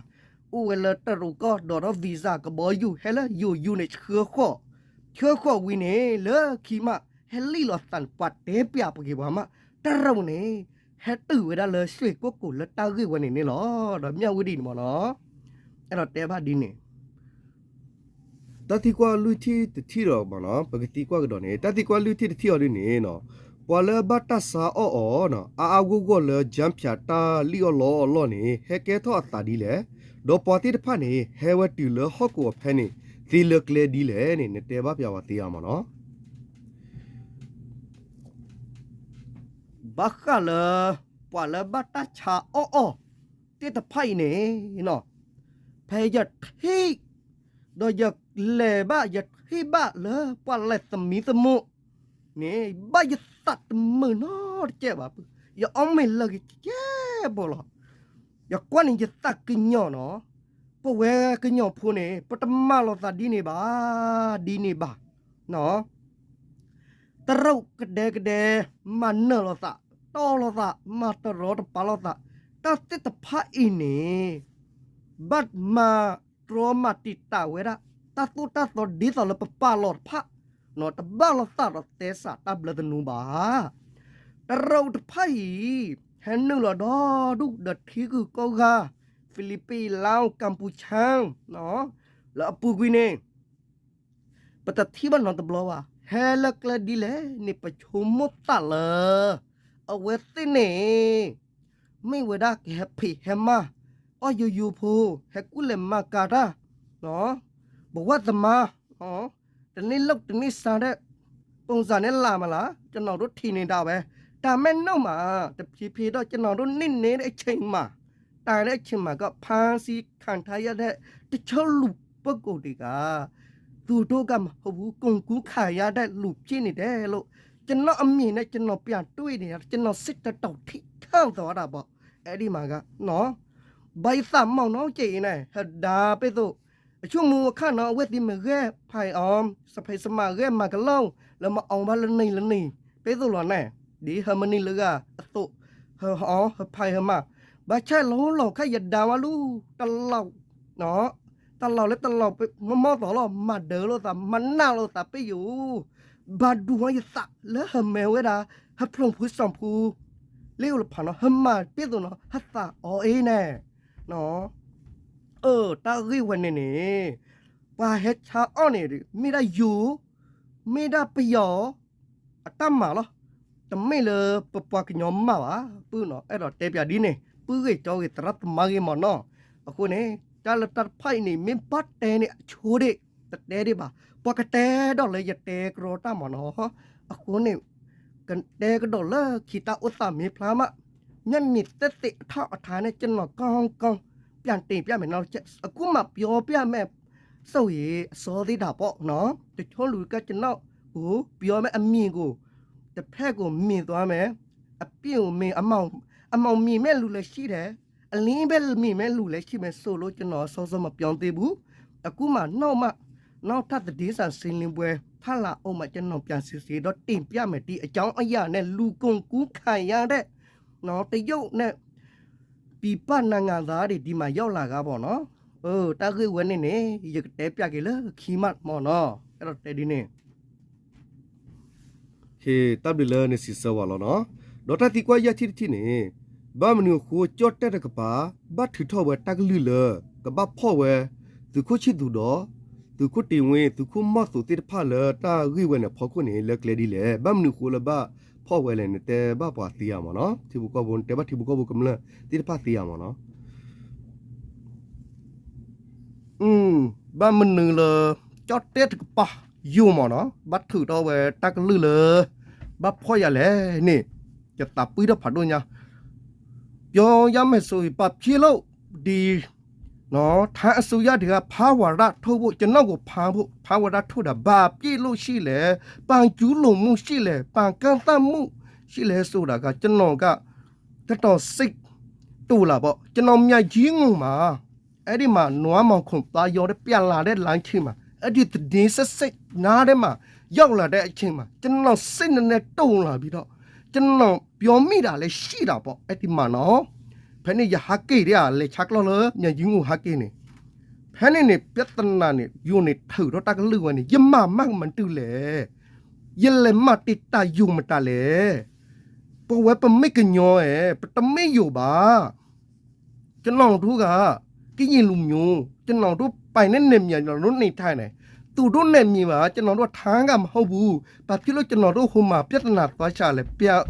အိၣ်ဝဲလၢတရူးကီၢ် ဒီးဒီး ဗီဇာ ကဘီယူၤ ဟဲလၢယိာ်ယူၤန့ၣ် ဆှၢဃီၣ် ဆှၢဃီၣ်ဝံၤန့ၣ် လၢခံမး ဟဲလံၣ်လီၤသးန့ၣ် ပှၤတဲပျးပှၤက့ၤပှၤမး တရူးန့ၣ် ဟဲတုၤဝဲဒၣ်လၢ ရွှေကုက္ကို လၢတၢ်ဂ့ၢ်ဝဲန့ၣ်န့ၣ်လီၤ. ဒီးမၠၣ်ဝတံၤန့ၣ်မ့ၢ်နီၤ အဲၣ်ဒိးတဲဘၣ်ဒ်န့ၣ် တၢ်သံကွၢ်လွံၢ်ထံၣ်တထံၣ်ဒီးမ့ၢ်နီၤ ပကသံကွၢ်ကဒီးန့ၣ် တၢ်သံကွၢ်လွံၢ်ထံၣ်တထံၣ်အီၤဒ်န့ၣ်နီၤ ပှၤလၢအဘၣ်တၢ်ဆါအီၣ်အီၤနီၤ အါအါဂီၢ်ဂီၢ်လၢ ကၠၢဖၠး တၢ်လံၣ်အီၣ်လီအီၣ်အလီၢ်န့ၣ် ဟဲကဲထီၣ်အသးဒ်လဲၣ်, ဒီးပှၤသ့ၣ်တဖၣ်န့ၣ် ဟဲဝဲတုၤလၢဟီၣ်ကဝီၤဖဲန့ၣ် သ့လၢကျဲဒ်လဲၣ်န့ၣ် နတဲဘၣ်ပျးဝဲသ့ဧါမ့ၢ်နီၤ. ဘၣ်ဃးလၢ ပှၤလၢဘၣ်တၢ်ဆါအီၣ်အီၤသ့ၣ်တဖၣ်အံၤန့ၣ်နီၤ, ဖဲယထံၣ် ဒီးယလဲၤဘၣ် ယထံၣ်ဘၣ်လၢပှၤလဲၤသမံသမိးန့ၣ် ဘၣ်ယသးတမုာ်နီတစဲးဘၣ်, ယအီၣ်မ့ၤလၢဂ့ၤကဲ ပှဲၤပှဲၤလီၤ. ယကွၢ်န့ၣ်ယသးကညီၤနီၤ, ပဝဲကညီဖိန့ၣ် ပတမၤလိာ်သးဒ်န့ၣ်ဘၣ်, ဒ်န့ၣ်ဘၣ်. တရူးကဒဲကဒဲ မၤနၢၤလိာ်သး, တီၢ်လိာ်သး, မၤတရီတပါလိာ်သး, တၢ်သ့ၣ်တဖၣ်အံၤန့ၣ် ဘၣ်မၤတြီမၤတံာ်တာ်ဝဲဒၣ် တၢ်သိၣ်တၢ်သီဒ်သိးလၢပပာ်လီၤတဖၣ်, တဘၣ်လိာ်သးဒီးသဲစးတၢ်ဘျၢသနူဘၣ်. တရူးတဖၣ်အံၤ ဟဲနုာ်လီၤဒီဒူၣ်ဒီးထံဂုၤကီၢ်ဂၤ, ဖံလံးပံး, လါအိၣ်, ကမ်ပူၤချၣ် လၢအပူၤကွံာ်န့ၣ် ပတထံၣ်ဘၣ်နီတဘျီဘၣ်. ဟဲလၢကျဲဒ်လဲၣ်န့ၣ် ပဆိကမိၣ်သးလၢ အဝဲသ့ၣ်န့ၣ် မ့ၢ်ဝဲဒၣ်ကဟဲဖံးဟဲမၤ အီၣ်ယိယိဖိ, ဟဲကူၣ်လဲၤမၤကၤတၢ် ပဝဲသမါ တန့ၢ်လိာ်တန့ၢ်စါဒဲး ပိစၢ်န့ၣ်လၢ်မးလၢ ကနီၤဒိၣ်ထံၣ်န့ၢ်ဒၣ်ဝဲ တၢ်မဲာ်နီၢ်မး တဖံးဖံးဒီး ကနီၤဒိၣ်န့ၢ်န့ၢ်ဒၣ်အဆ့ၣ်မး, တၢ်ဒၣ်အဆ့ၣ်မးကဖါစံခၣ်ထါယါဒဲး တဆၢလူၤပကိာ်တဂၤ သူၣ်ဒိၣ်ကမၤဟိဘူး ကိၢ်ကူခးယါဒဲးလူၤဖျ့ၣ်န့ၣ်ဒဲးလိၤ, ကနီၤအမံၤန့ၣ် ကနီၤပျၢ်တွံၢ်န့ၣ် ကနီၤစ့ၢ်တတီၤထံၣ်ထၢၣ်သီဒၣ်ဘၣ်, အဲၣ်ဒိးမးဂၤ ဘၣ်ယသးမီၢ်နီၢ်က့အံၤန့ၣ် ဟဒါပ့သိး အဆိကမိၣ်အခါနီၤ အဝဲသ့ၣ်မ့ၢ်ဂဲၤဖးအီၤ စဖံးစမးဂဲၤမၤကလီလၢမၤအီၤဘၣ်လၢနံၤလၢနံၤ ပ့သိးလီၤန့ၣ် ဒ်ဟၢမနံၤလၢဂၤအသိး ဟၢအီၤဟၢဖးဟၢမၤ ဘၣ်ဆၣ်လီၤလီၤခါယဒါဝဲလူၤ တလီၤ တလီၤလၢတလီၤမီၢ်မီၢ်သီလီၤ မၤဒၢးလိာ်သး မၤနးလိာ်သးပ့ယိာ် ဘၣ်ဒူဟီယသးလၢဟၢမဲာ်ဝဲဒၣ် ဟၢဖျိးဖုစီၤဖူ လ့အိၣ်လၢဖးနီၤ ဟၢမၤပ့သိးနီၤ ဟသးအီၤအ့န့ၣ် အၢ တၢ်ဂ့ၢ်ဝဲန့ၣ်န့ၣ် ပှၤဟဲဆါအီၣ်န့ၣ် မ့ၢ်ဒၣ်ယိၤ မ့ၢ်ဒၣ်ပယီၤ အတၢ်မၤလီၤ. တမ့ၢ်လၢပပှၤကညီမၤဘၣ် ပုၢ်နီၤ အဲၣ်ဒိးတဲပၠးဒ်န့ၣ် ပုၢ်ဂ့ၤကၠီဂ့ၤ သရၣ်သမါဂ့ၤမ့ၢ်နီၤ. အဃိန့ၣ် တၢ်လၢတၢ်တဖၣ်အံၤန့ၣ် မ့ၢ်ဘၣ်တဲန့ၣ်အဆိဒၣ် တတဲဒၣ်ဘၣ်. ပှၤကတဲဒီးလၢယတဲကရီတၢ်မ့ၢ်နီၤ. အဃိန့ၣ် ကတဲကဒီးလၢခံတၢ်အိၣ်သးမ့ၢ်ဖျါမး ညၣ်မ့ၢ်သ့ၣ်သ့ၣ်အထီၣ်အထါန့ၣ် ကနီၤကီကီ ပျၢ်တ့ၢ်ပျၢ်မဲာ်နီၤ အကူၣ်မးပျီပျၢ်မဲာ် စိၤအံၤ အစီသ့ၣ်တၢ်ပီၢ်နီၤ တဆိလူၤကကနီၣ် ကိးပျီမဲာ်အမံၤကိး တဖဲၣ်ကိးမံၤသွါမဲာ် အပ့ၢ်အိၣ်မ့ၢ် အမီၢ်မံၤမဲာ်လူၤလဲၤဆံၣ်ဒဲး အလံဘဲမံၤမဲာ်လူၤလဲၤဆံၣ်မဲာ်စိၤလိကနီၤ စီၤစီၤမပျီသ့ဘူး အကူၣ်မးနီၣ်မး နီၣ်တၢ်သဒ့စးစ့လ့ပွဲ ဖးလၢအိၣ်မး ကနီၤပျၢ်စံးစ့ဒီးတ့ၢ်ပျၢ်မဲာ်တံၢ်အကၠီအယၣ်န့ၣ် လူၤကိၢ်ကူခးယါဒဲး တရုတ်န့ၣ် ပံၤပၢ်နၤငၤသးဒ်ဒ်မးယီၣ်လၢဂၤဘၣ်နီၤ. တၢ်ဂ့ၢ်ဝဲန့ၣ်န့ၣ် ယကတဲပၠးက့ၤလၢခံမးမ့ၢ်နီၤ အဲၣ်ဒိးတဲဒ်န့ၣ် ဟ့ၣ် တၢ်ဘျုးလၢနစံးဆၢဝဲလီၤနီၤ. ဒီးတၢ်သံကွၢ်ယဲၢ်ထံၣ်တထံၣ်န့ၣ် ဘၣ်မနုၤအဃိ ကၠီၣ်တဲၣ်တကပၤ ဘၣ်ထုးထီၣ်ဝဲတၢ်ကလုၢ်လၢ ကဘၣ်ဖီၣ်ဝဲ သုးခိၣ်ဆံၣ်သူးဒီး သုးခိၣ်တ့ၢ်ဝ့ သုးခိၣ်မီၢ်သိးသ့ၣ်တဖၣ်လၢတၢ်ဂ့ၢ်ဝဲန့ၣ်အဖီခိၣ်န့ၣ် လၢကျဲဒ်လဲၣ်. ဘၣ်မနုၤအဃိလၢဘၣ်ဖီၣ်ဝဲလဲၣ် နတဲဘၣ်ပှၤသ့ဧါမ့ၢ်နီၤ. ထံဖိကီၢ်ဖိ နတဲဘၣ်ထံဖိကီၢ်ဖိကမျၢၢ်သ့ၣ်တဖၣ်သ့ဧါမ့ၢ်နီၤ. ဘၣ်မနုၤလၢ ကၠီၣ်တဲၣ်တကပၤ ယိာ်မ့ၢ်နီၤ ဘၣ်ထုးထီၣ်ဝဲတၢ်ကလုၢ်လၢ ဘၣ်ဖီၣ်ယၤလဲၣ်န့ၣ် ယသးပှံၢ်ထီၣ်ဖးဒိၣ်ညါ ပြောရမယ်ဆိုရင် ဘာဖြစ်လို့ ဒီ ထန်းအစိုးရတွေက ဖမ်းဝရမ်းထုတ်ဖို့ ကျွန်တော့်ကို ဖမ်းဖို့ ဖမ်းဝရမ်းထုတ်တာ ဘာဖြစ်လို့ရှိလဲ ဘာကျူးလွန်မှုရှိလဲ ဘာကန့်သတ်မှုရှိလဲဆိုတာက ကျွန်တော်က တော်တော်စိတ်တူလာပေါ့ ကျွန်တော် မျက်ရည်ငိုမှာ အဲ့ဒီမှာ နွားမှောင်ခို သားရောတဲ့ ပြန်လာတဲ့ လမ်းချိန်မှာ အဲ့ဒီသတင်းစက်စက်နားထဲမှာ ရောက်လာတဲ့အချိန်မှာ ကျွန်တော် စိတ်နည်းနည်းတုန်လှုပ်ပြီးတော့ ကျွန်တော် ပြောမိတာလည်း ရှိတာပေါ့ အဲ့ဒီမှာနော် ဖဲန့ၣ် ယဟးက့ၤတဲ့ လဲၤဆါကျီၢ်လၢ မျက်ရည်ငို ဟးက့ၤန့ၣ် ဖဲန့ၣ်န့ၣ် ပြဿနာန့ၣ် ယိၤန့ၣ် ထုးထီၣ်တၢ်ကလုၢ်ဝဲန့ၣ် ယမၤမးမနုၤလဲၣ် ယလဲၤမၤတံာ်တာ်ယိၤမတၤလဲၣ် ပဝဲပမ့ၢ်ကညီဧါ ပတမ့ၢ်ယိၤဘၣ် ကျွန်တော်တို့က ကရင်လူမျိုး ကျွန်တော်တို့ပိုင်တဲ့နယ်မြေ ကျွန်တော်တို့နေထိုင်တယ် သူတို့နယ်မြေမှာ ကျွန်တော်တို့ထမ်းကမဟုတ်ဘူး ဘာဖြစ်လို့ကျွန်တော်တို့ဟိုမှာပြဿနာသွားရှာလဲ ပြန်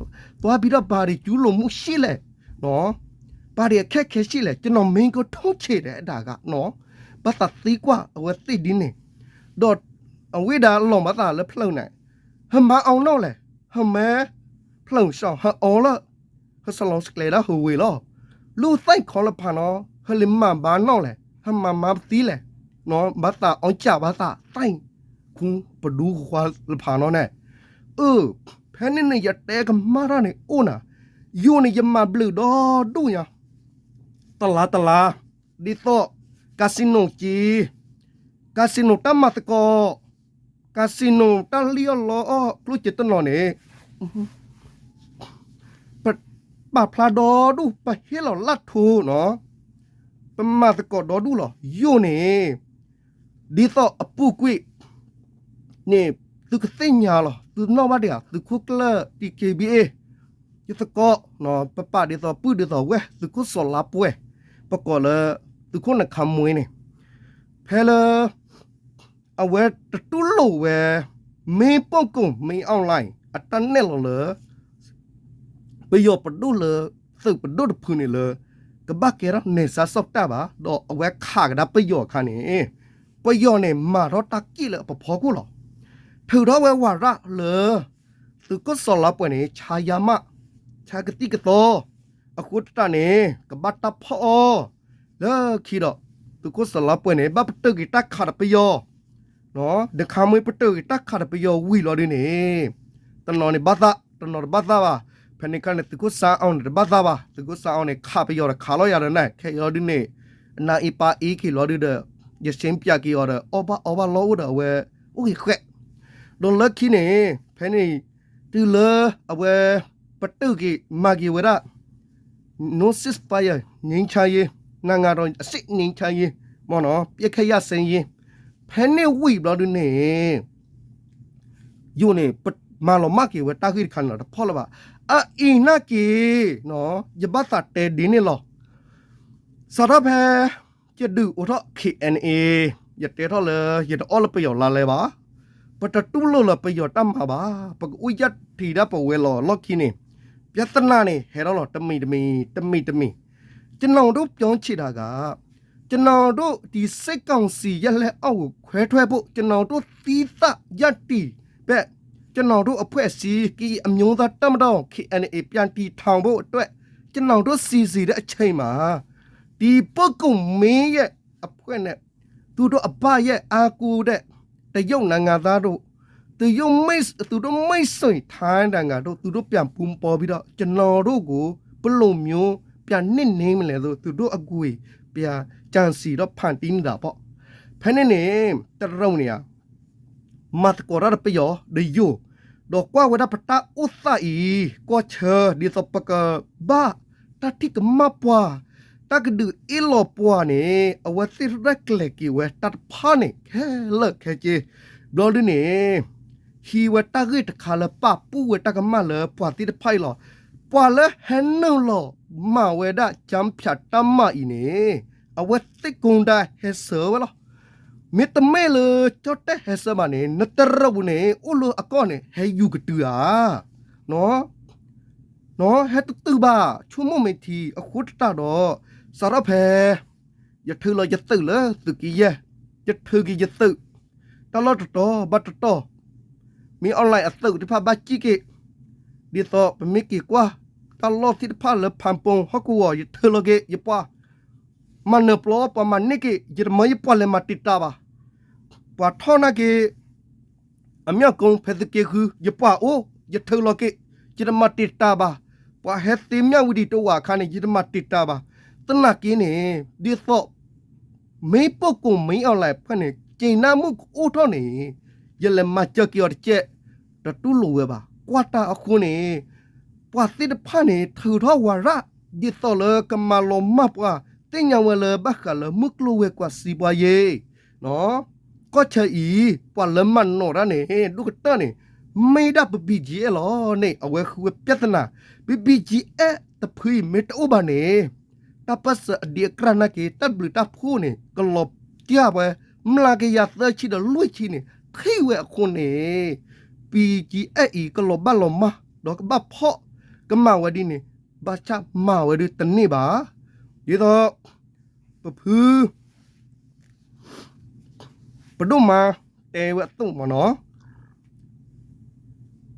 သွားပြီးတော့ဘာတွေကျူးလွန်မှုရှိလဲနော် ဘာတွေအခက်အခဲရှိလဲ ကျွန်တော်မင်းကိုထုံးချေတယ် အဲ့ဒါကနော် ဘာသာသီးကွာ အဝဲသ့ၣ်ဒ်န့ၣ် ဒီးအဝဲဒၣ်လီၤမသးလၢဖျၢၣ်န့ၣ် ဟမါအောင်တော့လဲၣ် ဟမဲ ဖျၢၣ်စီၤ ဟအီလၢ ဟစလီၤစကျဲၤဒၣ်ဟူးဝ့ၤလီၤ လူၢ်သဲၣ်ခီလၢဖးနီၤ ဟလံၤမၤဘါနီၣ်လဲၣ် ဟမၤမါပသံလဲၣ် ဘၣ်သးအီစၢ်ဘၣ်သးသဲၣ် ခူပဒူဃွာလၢဖးနီၤန့ၣ် အၢ ဖဲန့ၣ်န့ၣ် ယတဲကမၣ်တၢ်န့ၣ်အိၣ်နၤ ယိၤန့ၣ် ယမၤဘျုးဒီဒူၣ်ညါ, တလါတလါ, ဒ်သိး casino က့, casino တၢ်မၤသကိး, casino တၢ်လံၣ်အီၣ်လီအီၣ်ကျိၣ်စ့တနီၤန့ၣ် ပပာ်ဖျါဒီဒူၣ် ပဟ့ၣ်လီၤလၢ်ထူနီၤ, ပမၤသကိးဒီဒူၣ်လီၤ. ယိၤန့ၣ် ဒ်သိးအပူၤကွံာ်န့ၣ် သုကသ့ၣ်ညါလီၤ. သုနီၣ်ဘၣ်တဂၤ သုးခိၣ်ကျၢၢ် တံ က့ဘံအ့, ယသကိး, ပပာ်ဒ်သိးပုၢ်ဒ်သိးဝဲၢ် သုးခိၣ်စီၤလါပှဲၤ, ပကိးလၢ သုးခိၣ်နခါမှ့န့ၣ်, ဖဲလၢ အဝဲတတူၢ်လိာ်ဝဲ မ့ၢ်ပိာ်ကိၣ် မ့ၢ် online အတၢ်နဲၣ်လီၤလၢ ပယီၤပဒိၣ်လၢ သုးပဒိၣ်တဖုန့ၣ်လၢ ကဘၣ်ကဲထီၣ် နယ်ခြားစောင့် တၢ်ဘၣ်, ဒီးအဝဲခးကဒါပယီၤအခါန့ၣ်, ပယီၤန့ၣ် မၤထီၣ်တၢ်က့ၣ်လၢအပဖီခိၣ်လီၤ. ထုးထီၣ်ဝဲဝၤရၣ်လၢ သုးခိၣ်စီၤလါပှဲၤန့ၣ် ဆါယါမး, ဆါကသံၣ်ကသီ, အဃိသတးန့ၣ် ကဘၣ်တၢ်ဖီၣ်အီၤ, လၢခံဒီး သုးခိၣ်စီၤလါပှဲၤန့ၣ် ဘၣ်ပတုာ်က့ၤတၢ်ခးဒီးပယီၤ နခါမှ့ ပတုာ်က့ၤတၢ်ခးဒီးပယီၤဝံၤလီၤဒုန့ၣ်, တနီၤန့ၣ်ဘၣ်သး, တနီၤတဘၣ်သးဘၣ်. ဖဲန့ၣ်ခါန့ၣ် သုးခိၣ်စၢအီန့ၣ် တဘၣ်သးဘၣ်. သုးခိၣ်စၢအီန့ၣ် ခးပယီၤဒီးခးလီၤယၤဒီးန့ၣ် ခဲအံၤလီၤဒုန့ၣ် အနါအ့ပါအ့က့ၤလီၤဒုဒီး ယစ့ပၠးက့ၤအီၤဒီး အီၣ်ဘၣ်အီဘၣ်လီၤအိၣ်ဒီးအဝဲ အိၣ်ဂ့ၤဃဲး. ဒီးလၢခံန့ၣ် ဖဲန့ၣ် တုၤလၢအဝဲ ပတုာ်က့ၤမၤက့ၤဝဲဒၣ် no ceasefire ငြိမ်းချမ်းရေး, နိုင်ငံတော်အဆင့် ငြိမ်းချမ်းရေး, မ့ၢ်နီၤ ပစ်ခတ်ရပ်စဲရေး, ဖဲန့ၣ်ဝံၤဘျီဒုန့ၣ် ယိၤန့ၣ် ပမၤလီၤမၢ်က့ၤဝဲတၢ်ဂ့ၢ်တခါန့ၣ်လီၤ တဖီၣ်လၢၤဘၣ်. အအံၤနာ်က့ၤ ယဘၣ်သးတဲဒ်န့ၣ်လီၤ. စးထီၣ်ဖဲ ယဒုးအိၣ်ထီၣ် KNA, ယတဲထီၣ်လၢ ယတအီၣ်လၢပယီၤလါလဲဘၣ်, ပတတူၢ်လိာ်လၢပယီၤတၢ်မၤဘၣ်, ပကအိၣ်ယၢ်ထံးဒၣ်ပဝဲလီၤလီၢ်ခံန့ၣ်, ပြဿနာန့ၣ် ဟဲထီၣ်လီၤ တမံၤတမံၤ တမံၤတမံၤ. ကျွန်တော်တို့ ပြောချင်တာက ကျွန်တော်တို့ ဒီစစ်ကောင်စီရဲ့ လက်အောက်ကို ခွဲထွက်ဖို့ ကျွန်တော်တို့ သီးသန့် ရပ်တည် ဘက် ကျွန်တော်တို့အဖွဲ့အစည်း ကရင်အမျိုးသားတပ်မတော် KNA ပြန်တည်ထောင်ဖို့အတွက် ကျွန်တော်တို့ စီစဉ်တဲ့အချိန်မှာ ဒီပုဂ္ဂိုလ်မင်းရဲ့အဖွဲ့နဲ့ သူတို့အဘရဲ့အားကိုးတဲ့ တရုတ်နိုင်ငံသားတို့ သူတို့မိတ်သူတို့မိတ်ဆွေထိုင်းနိုင်ငံတို့ သူတို့ပြန်ပူးပေါင်းပြီးတော့ ကျွန်တော်တို့ကို ဘယ်လိုမျိုး ပြန်နှိပ်နင်းမလဲဆို သူတို့အကွေပြန်ကြံစည်တော့ ဖန်တီးနေတာပေါ့. ဖဲန့ၣ်န့ၣ် တရုတ်န့ၣ် မၤသကိးတၢ်ဒီးပယီၤဒီးယိၤ, ဒီးကွၢ်ဝဲဒၣ်ပတၢ်အိၣ်သးအံၤ ကွၢ်ဆၢ ဒ်သိးပကဘၣ်တၢ်ထံၣ်ကမၣ်ပှၤ, တၢ်ကဒုးအ့ၣ်လိာ်ပှၤန့ၣ် အဝဲသ့ၣ်ရဲၣ်ကျဲၤက့ၤဝဲတၢ်တဖၣ်န့ၣ် ခဲလၢာ်ခဲဆ့ ဘျီဒုန့ၣ် ဟံးဝဲတၢ်ဂ့ၢ်တခါလၢပာ်ပူၣ်ဝဲတၢ်ကမၣ်လၢပှၤသ့ၣ်တဖၣ်အံၤလီၤ. ပှၤလၢဟဲနုာ်လီၤမၤဝဲဒၣ် ကျားဖြန့် တပ်မ အံၤန့ၣ် အဝဲသ့ၣ်ကိၣ်ဒါဟဲဆှၢဝဲလီၤ. မ့တမ့ၢ်လၢကၠီၣ်တဲၣ်ဟဲဆှၢဘၣ်န့ၣ် နတရူးန့ၣ် အိၣ်လၢအကီၢ်န့ၣ် ဟဲယူၤကတုၤဧါ, ဟဲတတုၤဘၣ် ဆိကမိၣ်မ့ၢ်ထံ အဃိသတးဒီး စးထီၣ်ဖဲ ယထုးလီၤယသုးလၢသုးက့ယဲၢ်, ယထုးက့ၤယသုး တၢ်လီၢ်တတီၤဘၣ်တတီၤ, မ့ၢ် online အသုးသ့ၣ်တဖၣ်ဘၣ်စံၣ်က့ၤ, ဒ်သိးပမ့ၢ်က့ၤကွၢ် တၢ်လီၢ်သ့ၣ်တဖၣ်လၢဖၣ်ပူၣ် ဟီၣ်ကဝီၤ ယထုးလီၤက့ၤယပှၤ, မၤနၢၤပျီပှၤမၤန့ၢ်က့ၤ ယတမၢယပှၤလဲၤမၤတံာ်တာ်ဘၣ်, ပှၤထီၣ်နာ်က့ၤ အမျၢ်ကိ ဖဲသုးက့ဃု ယပှၤအိၣ် ယထုးလီၤက့ၤ ယတမၤတံာ်တာ်ဘၣ်, ပှၤဟဲသ့ မြဝတီ တဝာ်အခါန့ၣ် ယတမၤတံာ်တာ်ဘၣ်. သနာ်က့န့ၣ် ဒ်သိး မ့ၢ်ပိာ်ကိၣ်မ့ၢ် online ဖဲန့ၣ် က့ၤနၢ်မုၣ်ကအိၣ်ထီၣ်န့ၣ် ယလဲၤမၤစၢၤက့ၤအီၤတကဲး တတူၢ်လိာ်ဝဲဘၣ်. ကွၢ်တၢ်အဃိန့ၣ် ပှၤသ့ၣ်တဖၣ်န့ၣ် ထုးထီၣ်ဝၤရၣ် ဒ်သိးလၢကမၤလီၤမၢ်ပှၤ သ့ၣ်ညါဝဲလၢဘၣ်ဃးလၢမုၢ်ကျိၤဝဲၤကွာ်စံးပှၤယ့ၣ် ကီၢ်ဆၢအံၤ ပှၤလၢမၤနီၣ်တၢ်န့ၣ် ဒိၣ်ကတၢၢ်န့ၣ် မ့ၢ်ဒၣ်ပ ဘီၣ်ကၠံၣ်အဲၣ် လီၤန့ၣ် အဝဲဃုဝဲပြဿနာ, ပ ဘီၣ်ကၠံၣ်အဲၣ် တဖုအံၤမ့ၢ်တအိၣ်ဘၣ်န့ၣ် တၢ်ပၢၢ်ဆၢအဒံးအကြၢးနာ်က့ တၢ်ဘျုးတၢ်ဖှိၣ်န့ၣ် ကလီၤတံၢ်ဝဲ မျးကယၤသၢဆံဒီးလွံၢ်ဆံန့ၣ် ထံၣ်ဝဲအဃိန့ၣ် ဘီၣ်ကၠံၣ်အဲၣ်အံၤ ကလီၤဘၣ်လီၤမၢ် ဒီးကဘၣ်ဖီၣ် ကမၤဝဲဒ်န့ၣ် ဘၣ်ဆၣ်မၤဝဲဒ်တန့ၢ်ဘၣ်. ဒ်သိး ပဖု ပဒိၣ်မါ တဲဝဲအသိးမ့ၢ်နီၤ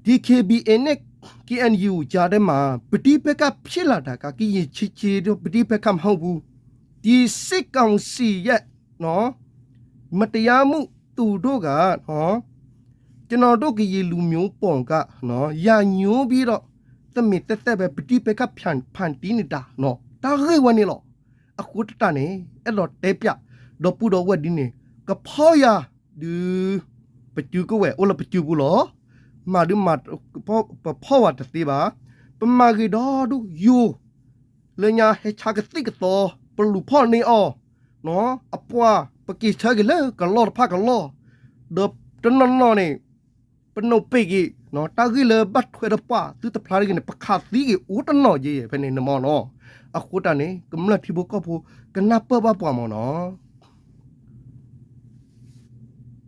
ဒီ DKBA န့ၣ် KNU ကြားထဲမှာ ပဋိပက္ခဖြစ်လာတာက ကရင်ချစ်ခြင်းတို့ ပဋိပက္ခမဟုတ်ဘူး။ ဒီစစ်ကောင်စီရဲ့ မတရားမှု သူတို့က ကျွန်တော်တို့ကရင်လူမျိုးပေါ်က ရန်ငြိုးပြီးတော့ တမ့ၢ်တဲတဲဝဲ ပတံၤပဲခါဖၣ်တံၣ်န့ၣ်တၢ်နီၤ တၢ်ဂ့ၢ်ဝဲန့ၣ်လီၤ. အဃိတၢ်န့ၣ် အဲၣ်ဒိးတဲပျး ဒီပုၢ်ဒီဝဲၢ်ဒ်န့ၣ် ကဖီယၤဒုး ပစုကဝဲၢ်အိၣ်လၢပစုပူၤလီၤ. မၤဒုးမၤ ပဖီဝဲတသ့ဘၣ်. ပမၤဂ့ၤဒီဒူၣ်ယိာ် လၢညါဟဲဆါကသံၣ်ကသီ ပလူၤဖီၣ်န့ၢ်အီၤ အပှၤ ပက့ၤဆၢက့ၤလၢကလီၢ်တဖၣ်ကလီၢ် ဒီးတနီၤနီၤန့ၣ် ပနိးပ့ၤက့ၤ တၢ်ဂ့ၢ်လၢဘၣ်ထွဲဒီးပှၤသုတဖျါတဂ့ၤန့ၣ် ပခးသံက့ၤအိၣ်တနီၤယဲၢ်ဖဲန့ၣ်န့ၣ်မ့ၢ်နီၤ. အဃိတၢ်န့ၣ် ကမျၢၢ်ထံဖိကီၢ်ဖိ ကနၢ်ပၢၢ်ဘၣ်ပှၤမ့ၢ်နီၤ.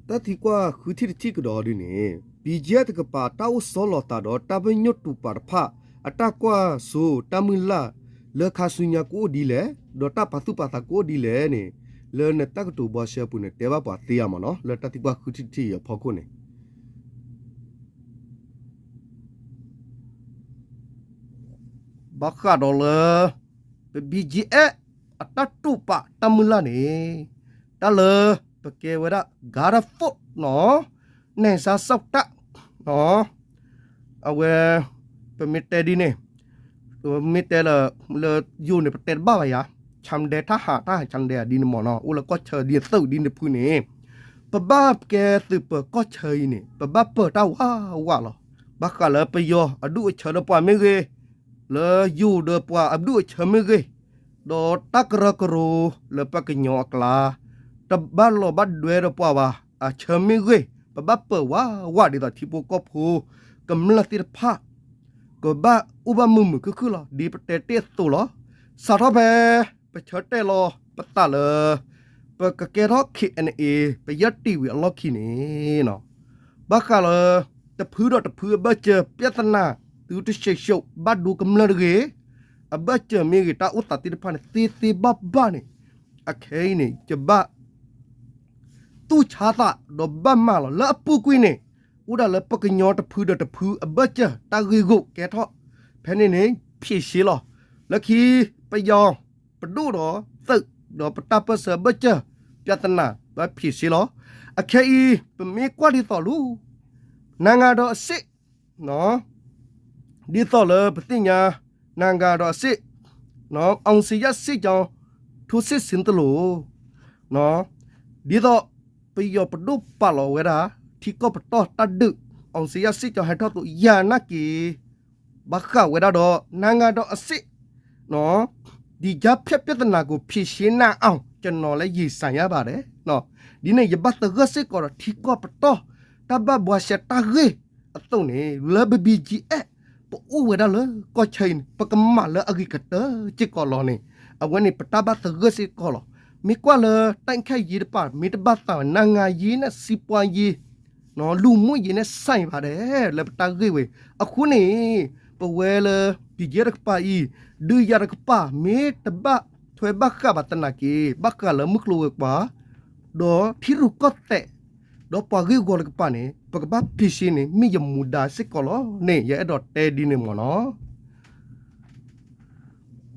တၢ်သံကွၢ်ဃုထံၣ်တထံၣ်ကဒီးဒ်န့ၣ် ဘံၣ်ကၠံၣ်အဲၣ် တကပၤ တၢ်အိၣ်ဆီလီၤသးဒီးတၢ်ပညိၣ်တူာ်ပာ်တဖၣ် အတၢ်ကွၢ်စိတၢ်မုၢ်လၢ် လၢခါဆူညါကအိၣ်ဒ်လဲၣ်, ဒီးတၢ်ပာ်သူၣ်ပာ်သးကအိၣ်ဒ်လဲၣ်န့ၣ် လၢနတၢ်ကတိၤဘှီရှဲပူၤန့ၣ် တဲဘၣ်ပှၤသ့ဧါမ့ၢ်နီၤ လၢတၢ်သံကွၢ်ဃုထံၣ်တထံၣ်အံၤအဖီခိၣ်န့ၣ် ဘၣ်ဃးဒီးလၢ ပဘံၣ်ကၠံၣ်အဲၣ် အတၢ်တူာ်ပာ်တၢ်မုၢ်လၢ်န့ၣ် တၢ်လၢ ပကဲဝဲဒၣ် ကၤတၢ်ဖိနီၤ နဲၣ်စါစီၣ်တၢ် အဝဲ ပမ့ၢ်တဲဒ်န့ၣ် ပမ့ၢ်တဲလၢ လၢယိၤန့ၣ် ပတဲတဘၣ်ဘၣ်ယၤ ဆၣ်မဒဲ ထၣ်ဟး ထၣ်ဟးဆၣ်မဒဲ ဒ်န့ၣ်မ့ၢ်နီၤ အိၣ်လၢကီၢ်ဆၢဒ်သိးဒ်န့ၣ်ဖုန့ၣ် ပဘၣ်ကဲသုးပၢၤကီၢ်ဆၢအံၤန့ၣ် ပဘၣ်ပၢၤတၢ်ဝးဝးလီၤ. ဘၣ်ဃးလၢပယီၤအဒူၣ်အဆၢဒီးပှၤမ့ၢ်ဂ့ၤ, လၢယိၤဒီးပှၤအဒူၣ်အဆၢမ့ၢ်ဂ့ၤ, ဒီးတၢ်ကရၢကရိလၢပှၤကညီအကျါ တဘၣ်လီၤဘၣ်ဒွဲဒီးပှၤဘၣ် အဆၢမ့ၢ်ဂ့ၤ ပဘၣ်ပၢၤဝးဝးဒ်သိးထံဖိကီၢ်ဖိ ကမျၢၢ်သ့ၣ်တဖၣ် ကဘၣ်အိၣ်ဘၣ်မုာ်မုာ်ခုၣ်ခုၣ်လီၤ. ဒ်ပတဲတ့ၢ်အသိးလီၤ. စးထီၣ်ဖဲ ပဆၢတဲာ်လီၤပသးလၢ ပကကဲထီၣ် ခ့ၣ်အဲၣ်အဲၣ် ပယဲၢ်တံၢ်ဝံၤအလီၢ်ခံန့ၣ် ဘၣ်ဃးလၢ တဖုဒီးတဖုအဘၢၣ်စၢၤ ပြဿနာ သုတဆဲးဆိး ဘၣ်ဒိကမျၢၢ်တဂ့ၤ, အဘၢၣ်စၢၤမ့ၢ်ဂ့ၤ တၢ်အိၣ်သးသ့ၣ်တဖၣ်န့ၣ် သ့သ့ဘၣ်ဘၣ်န့ၣ် အခဲအံၤန့ၣ် ယဘၣ် သူၣ်ဆါသးဒီးဘၣ်မၤလီၤ. လၢအပူၤကွံာ်န့ၣ် အိၣ်ဒၣ်လၢပကညီတဖုဒီးတဖုအဘၢၣ်စၢၤ တၢ်ဂ့ၢ်ဂီၢ်ကဲထီၣ် ဖဲန့ၣ်န့ၣ် ဖြေရှင်းလီၤ. လၢခံ ပယီၤ ပဒိၣ်ဒီးသုး ဒီးပတၢ်ပၢၢ်ဆၢအဘၢၣ်စၢၤ ပြဿနာ ဘၣ်ဖြေရှင်းလီၤ. အခဲအံၤ ပမ့ၢ်ကွၢ်ဒ်သိးလၢ နၤဂၤဒီးအစ့ၣ် ဒ်သိးလၢပသ့ၣ်ညါ နၤဂၤဒီးအစ့ၣ် အောင်ဇေယျစစ်ကြောင်း ထိုးစစ်ဆင်သလို ဒ်သိး ပယီၤပဒိၣ်ပာ်လီၤဝဲဒၣ် ထံကီၢ်ပတီၢ်တၢ်ဒုး အောင်ဇေယျစစ်ကြောင်း ဟဲထီၣ်သိးယၤနာ်က့ၤ ဘၣ်ဃးဝဲဒၣ်ဒီး နၤဂၤဒီးအစ့ၣ် ဒီး ကြားဖြတ်ပြဿနာကို ဖြေရှင်းနိုင်အောင် ကျွန်တော်လည်း ရင်ဆိုင်ရပါတယ် ဒ်န့ၣ် ယဘၣ်သဂၢၢ်စ့ၢ်ကီးဒီးထံကီၢ်ပတီၢ် တၢ်ဘၣ်ဘှီရှဲတၢ်ဂ့ၢ်အသိးန့ၣ် လၢပဘံၣ်ကၠံၣ်အဲၣ် ပအိၣ်ဝဲဒၣ်လၢကီၢ်ဆၢအံၤန့ၣ် ပကမၤလၢအဂ့ၤကတၢၢ်စ့ၢ်ကီးလီၤန့ၣ် အဝဲန့ၣ်ပတၢ်ဘၣ်သဂၢၢ်စ့ၢ်ကီးလီၤ. မ့ၢ်ကွၢ်လၢ တၢ်ခဲယံၤတပၤ မ့ၢ်တဘၣ်သး နၤဂၤယံၤန့ၣ် စံးပှၤယံၤ လူမှုရေးနဲ့ ဆိုင်ပါတယ် လၢပတၢ်ဂ့ၢ်ဝဲ အဃိန့ၣ် ပဝဲလၢ ဘံၣ်ကၠံၣ်အဲၣ် တကပၤအံၤ ဒုးယၤတကပၤ မ့ၢ်တဘၣ်ထွဲဘၣ်ဃးဘၣ်သနာ်က့ ဘၣ်ဃးလၢမုၢ်ကျိၤဝဲၤကွာ် ဒီးထံရူၢ်ကီၢ်သဲး ဒီးပှၤဂ့ၢ်ဝီတကပၤန့ၣ် ပကဘၣ်ဖြေရှင်းန့ၣ် မ့ၢ်ယမူဒါစ့ၢ်ကီးလီၤန့ၣ် ယအဲၣ်ဒိးတဲဒ်န့ၣ်မ့ၢ်နီ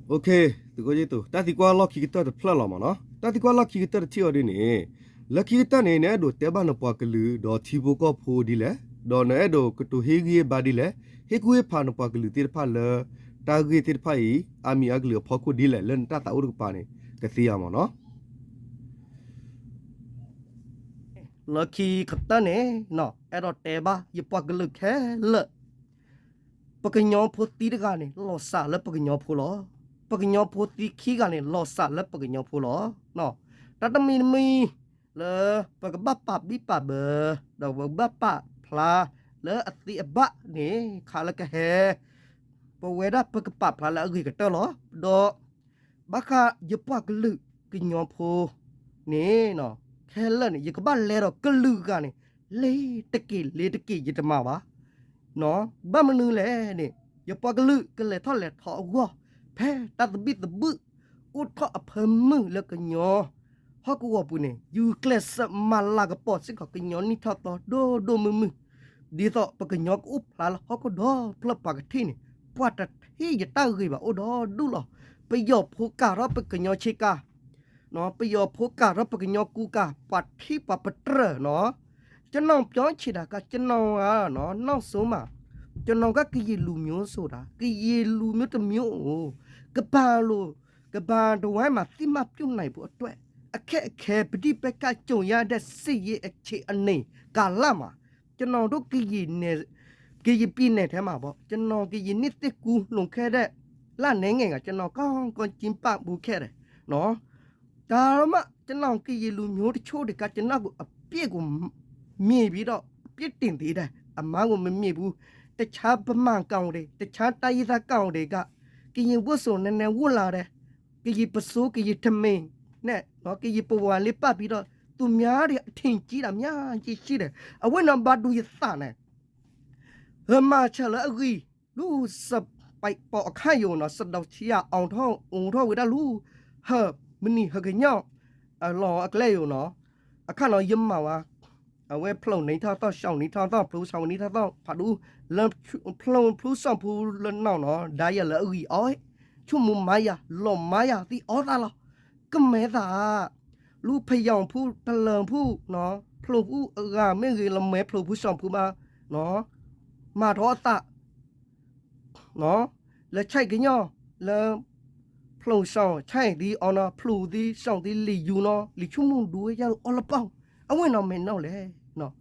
ၤ. တၢ်သံကွၢ်လီၢ်ခံကတၢၢ်တဖျၢၣ်လီၤမ့ၢ်နီၤ. တၢ်သံကွၢ်လီၢ်ခံကတၢၢ်တထံၣ်အီၤဒ်န့ၣ် လၢခံကတၢၢ်န့ၣ် နအဲၣ်ဒိးတဲဘၣ်နပှၤကလုာ်ဒီးထံဖိကီၢ်ဖိဒ်လဲၣ်, ဒီးနအဲၣ်ဒိးကတိၤဟ့ၣ်ဂံၢ်ဟ့ၣ်ဘါဒ်လဲၣ်, ဟ့ၣ်ကူၣ်ဟ့ၣ်ဖးနပှၤကလုာ်သ့ၣ်တဖၣ်လၢ တၢ်ဂ့ၢ်သ့ၣ်တဖၣ်အံၤ အါမံၤအါကလုာ်အဖီခိၣ်ဒ်လဲၣ် လၢနတၢ်သးအိၣ်တကပၤန့ၣ် ကသ့ဧါမ့ၢ်နီၤ. လၢခံကတၢၢ်န့ၣ် အဲၣ်ဒိးတဲဘၣ်ယပှၤကလုာ်ခဲလၢာ် ပကညီဖိသံတဂၤန့ၣ် လီၤစၢ်လၢပကညီဖိလီၤ. ပကညီဖိသံခံဂၤန့ၣ် လီၤစၢ်လၢပကညီဖိလီၤ. တၢ်တမံၤတမံၤ လၢပကဘၣ်ပာ်ဘံၣ်ပာ်ဘၢ ဒီးပကဘၣ်ပာ်ဖျါလၢအသ့အဘၣ်န့ၣ် ခးလၢကဟဲ ပဝဲဒၣ်ပကပာ်ဖျါလၢအဂ့ၤကတၢၢ်လီၤ. ဒီး ဘၣ်ဃးယပှၤကလုာ်ကညီဖိန့ၣ် ခဲလၢာ်န့ၣ် ယကဘၣ်လဲဒီးကလုာ်ဂၤန့ၣ် လ့ၤတက့ၢ်လ့ၤတက့ၢ် ယတမၤဘၣ်. ဘၣ်မနုၤလဲၣ်န့ၣ် ယပှၤကလုာ်ကလဲၤထီၣ်လဲၤထီအဂီၢ် ဖဲတၢ်သဘံၣ်သဘုၣ် အိၣ်ထီၣ်အဖၢမုၢ်လၢကညီ ဟီၣ်ကဝီၤပူၤန့ၣ် ယကျဲးစၢးမၤလၤကပီၤစ့ၢ်ကီးကညီနံၣ်ထီၣ်သီဒိၣ်ဒိၣ်မုၢ်မုၢ် ဒ်သိးပကညီကအိၣ်ဖျါလၢဟီၣ်ခိၣ်ဒီဖျၢၣ်ပှၤကထံၣ်န့ၣ် ပှၤတထံၣ်ယတၢ်ဂ့ၤဘၣ်အိၣ်ဒီဒူၣ်လီၤ. ပယီၤဖိကးထီၣ်ပကညီဆ့ကၤ ပယီၤဖိကးထီၣ်ပကညီကူကၤ ပှၤထံၣ်ပှၤပတြၢၤနီၤ. ကျွန်တော်ပြောချင်တာက ကျွန်တော်ကနော် နောက်ဆုံးမှာ ကျွန်တော်က ကရင်လူမျိုးဆိုတာ ကရင်လူမျိုးတစ်မျိုးကို ကမ္ဘာလို ကမ္ဘာတစ်ဝန်းမှာ သိမှတ်ပြုနိုင်ဖို့အတွက် အခက်အခဲ ပဋိပက္ခ ကြုံရတဲ့ စစ်ရေးအခြေအနေ ကာလမှာ ကျွန်တော်တို့ ကရင်နယ် ကရင်ပြည်နယ်ထဲမှာပေါ့ ကျွန်တော် ကရင်နှစ်သစ်ကူး လွန်ခဲ့တဲ့ လနဲ့ငယ်က ကျွန်တော် ကောင်းကောင်းကျင်းပဘူးခဲ့တယ်နော်။ ဒါမှ ကျွန်တော် ကရင်လူမျိုးတချို့တွေက ကျွန်တော်ကို အပြစ်ကို မြင်ပြီးတော့ ပြစ်တင်သေးတယ်။ အမှန်ကို မမြင်ဘူး။ တခြားဗမာကောင်တွေ တခြားတိုင်းရင်းသားကောင်တွေက ကရင်ဝတ်စုံနည်းနည်းဝတ်လာတယ်။ ကရင်ပစိုး ကရင်ထမင်းနဲ့ နော် ကရင်ပဝါလေးပတ်ပြီးတော့ သူများတွေ အထင်ကြီးတာ အများကြီးရှိတယ်။ အဝဲနော် ဘာဒူရသးနဲ့ ဟမါဆၢလၢအဂံၢ် လူစပာ်ပိာ်အခါယိာ်နော် စဒီးဆံယၤ အိၣ်ထီၣ်ဝဲဒၣ်လူ ဟၢ မနံၤဟၢကညီၢ် အလီၢ်အကျဲယိာ်နော် အခါနော် ယမၤဝဲ အဝဲဖျိးနံၤထီၣ်သီၣ် စီၤနံၤထီၣ်သီၣ် ဖျိးစီၤနံၤထီၣ်သီၣ် ဖးဒူ လၢဖျိးဖျိးစီၤဖူလၢနီၢ်နီၢ် ဒါယၤလၢအဂံၢ်အီၣ် ဆိကမိၣ်မၤယၤ လီၤမၤယၤ သံအီၣ်သးလီၤ ကမဲသး လူဖယီၤဖူ တလၢၤဖူ ဖျိးဖူအဂၤမ့ၢ်ဂ့ၤ လီၤမဲဖျိးဖူစီၤဖူမး မၤထီၣ်အသး လၢဆဲးကညီၢ် လၢ ဖျိးစီၤဆဲးသံအီၣ်နီၤ ဖျိးသံစီၤသံလံာ်ယူၤနီၤ လံာ်ဆိကမိၣ်ဒူဝဲယၤအီၣ်လၢပီၢ် အဝဲနီၤမဲာ်နီၢ်လဲၣ်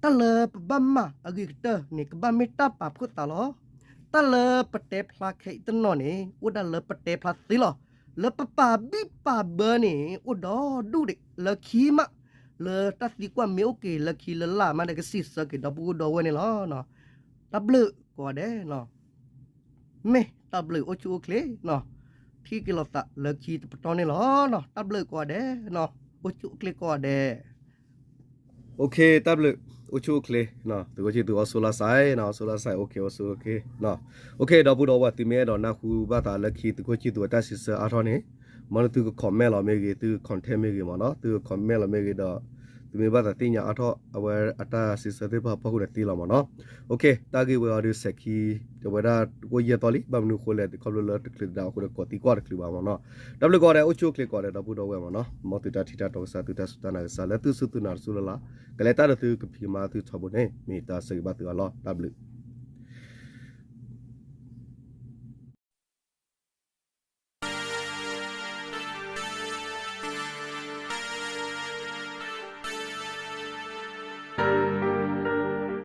တၢ်လၢပဘၣ်မၤအဂ့ၤကတၢၢ်န့ၣ် ကဘၣ်မ့ၢ်တၢ်ပာ်ဖှိၣ်သးလီၤ. တၢ်လၢပတဲဖျါခဲအံၤတနီၤန့ၣ် အိၣ်ဒၣ်လၢပတဲဖျါသ့လီၤ. လၢပပာ်ဘံၣ်ပာ်ဘၢန့ၣ် အိၣ်ဒီဒူၣ်ဒံး လၢခံမး လၢတၢ်သံကွၢ်မ့ၢ်အိၣ်က့ၤလၢခံလၢလာ်မးဒီး ကစံးဆၢက့ၤဒီပုၢ်ဒီဝဲၢ်န့ၣ်လီၤ. တၢ်ဘျုးကိးဂၤဒဲး မ့ၢ်တၢ်ဘျုးအိၣ်ဆူၣ်အိၣ်ချ့နီၤ ထံၣ်က့ၤလိာ်သးလၢခံတပတီၢ်န့ၣ်လီၤ. တၢ်ဘျုးကိးဂၤဒဲး အိၣ်ဆူၣ်အိၣ်ချ့ကိးဂၤဒဲး တၢ်ဘျုး အိၣ်ဆူၣ်အိၣ်ချ့ သုးခိၣ်ဆံသူး အီစူလါစဲနီၤ အီစူလါစဲ အိၣ်ဆူၣ်အိၣ်ချ့ ဒီပုၢ်ဒီဝဲၢ် သုမ့ၢ်အဲၣ်ဒိးနၢ်ဟူဘၣ်သးလၢခံ သုးခိၣ်ဆံသူးအတၢ်စံးဆၢအါထီၣ်န့ၣ် မ့ၢ်လၢသုက comment လီၤမ့ၢ်ဂ့ၤ သုက contact မ့ၢ်ဂ့ၤမ့ၢ်နီၤ သုက comment လီၤမ့ၢ်ဂ့ၤဒီး သုမ့ၢ်ဘၣ်သးသ့ၣ်ညါအါထီၣ် အဝဲအတၢ်စံးဆၢသ့ၣ်တဖၣ်အဖီခိၣ်န့ၣ်သ့လီၤမ့ၢ်နီၤ. တၢ်ဂ့ၢ်ဝဲအီၤဒုးစဲးခံ အဝဲဒၣ်အိၣ်ယဲၢ်သီလံ ဘၣ်မနုၤအဃိလဲၣ် ခီဖျိလၢတချုးတဒါအဃိဒီးကိးသံကွၢ်တချုးဘၣ်မ့ၢ်နီၤ. တၢ်ဘျုးကိးဂၤဒဲး အိၣ်ဆူၣ်အိၣ်ချ့ကိးဂၤဒဲး ဒီပုၢ်ဒီဝဲၢ်မ့ၢ်နီၤ မ်သုတၢ်ထံၣ်တၢ်တီကစၢ် သုတၢ်စူၢ်တၢ်နာ်ကစၢ် လၢသုစူၢ်သုနာ်တစူၢ်လၢ်လၢ် ကလဲၤတၢ်ဒီးသုကဖံးမၤသုထီဘိန့ၣ် မ့ၢ်တၢ်ဆၢဂ့ၤဘၣ်သုအီၤလီၤ. တၢ်ဘျုး